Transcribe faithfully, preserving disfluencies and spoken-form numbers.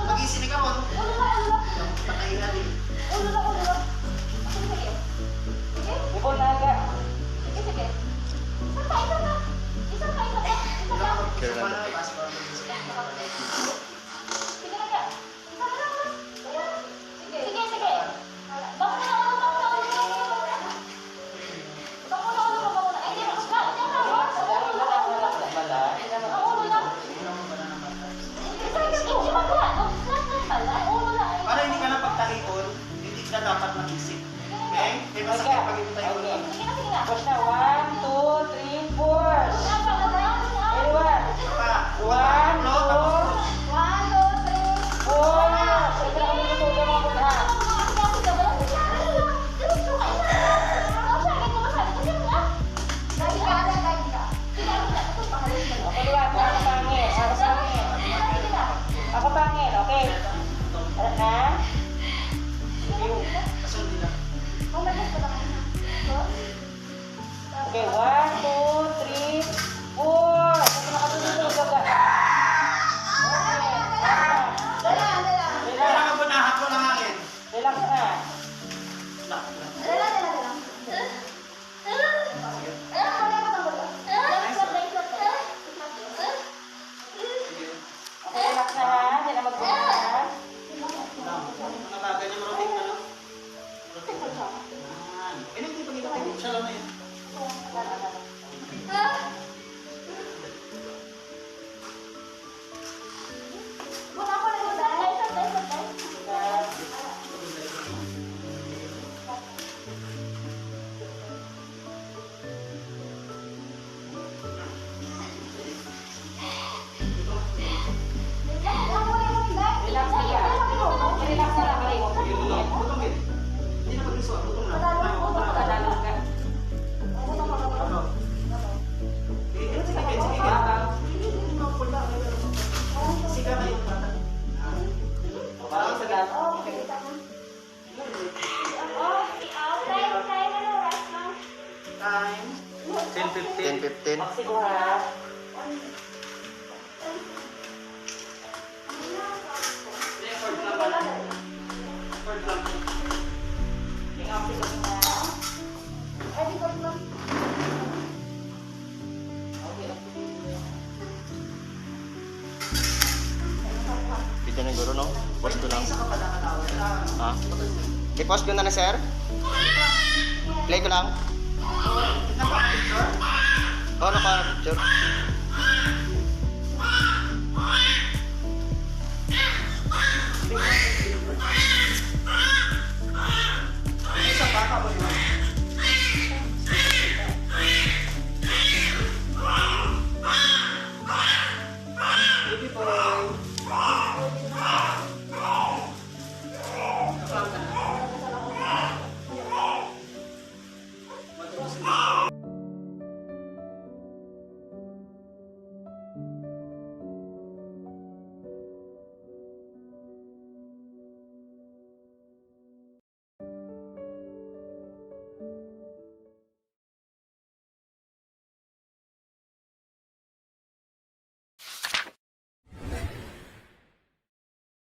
Mag-isip ka mo. Patay na din. Ulo na, ulo na. Sige, sige. Sige. Ibon na aga. Sige, sige. Isa pa, isa pa. Isa pa, isa pa. Isa pa. Isa pa. Sige na ka. Isa pa lang, isa. Sige, sige, sige. Bangon na, ulo, bangon na, ulo, bangon na. Bangon na, ulo, bangon na. Ay, di, wala, wala, wala, wala. Ang ulo lang. Isa, isa, isa, isa, isa. Ang ulo lang. Para hindi ka na pagtalipon, hindi ka dapat mag-isip. Okay? May masakit pag hindi tayo. Okay. Sige na, sige na. Push na. One, two, three, four. Push na, push na, push na. Very well. Isa pa. One, two, One, two, three, four. Siyempre, ako dito, huwag kang mabulha. Okay, diba? Ako pangin. Ako pangin. Ako pangin, okay. Alam na? Okay, one, two, three, four. Kasi nakatulog ka. Okay. Dala, dala. Relax. Kailangan po na hapon ang hangin. Relax na. Relax, relax. Dala, dala, dala. Sige. Dala, dala, dala. Relax, relax, relax. Sige. Okay, relax na ha. Hindi na mag-, ha? Mga bagay niya, maroting na, no? Maroting na. Yan. Eh, hindi pa kita kayo. Siya lang na yun. Relax na lang. Relax na lang. Relax na lang. Sige, sige, sige. Sige, kayo. Parang sa dati. Time. Ten fifteen. Ten fifteen. Paksigo, ha? Pwede na, guro, no? Pause ko lang. Ha? I-pause ko na na, sir. Play ko lang. Oh, naka-picture?